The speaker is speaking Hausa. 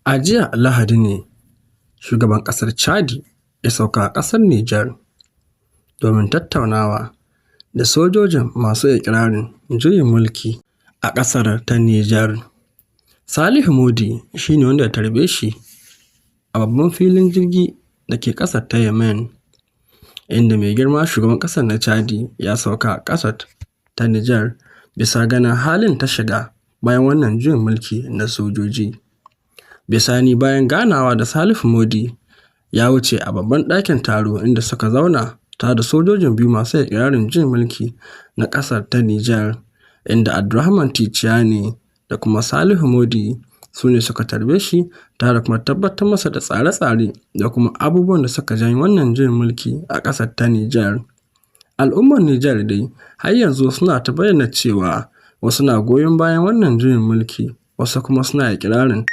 A jiya Lahadi ne shugaban ƙasar Chadi ya sauka a ƙasar Nijar domin tattaunawa da sojojin masu iƙirarin juyin mulki a ƙasar ta Nijar. Salihu Modi shi ne wanda ya tarbe shi a babban filin jirgi da ke ƙasar ta Yemen, inda mai girma shugaban ƙasar na Chadi ya sauka a ƙasar ta Nijar bisa ganin halin ta shiga bayan wannan juyin mulki na sojoji. Bisani bayan ganawa da Salihu Modi, ya wuce a babban ɗakin taro inda suka zauna tare da sojojin biyu masu iƙirarin juyin mulki na ƙasar ta Nijar, inda Abdurrahman Tchiani da kuma Salihu Modi su ne suka tarbe shi tare da kuma tabbatar masa da tsare-tsare da kuma abubuwan da suka janyo wannan juyin mulki a ƙasar ta Nijar. Al'ummar Nijar dai har yanzu suna ta bayyana cewa wasu na goyon bayan wannan juyin mulki, wasu kuma suna iƙirarin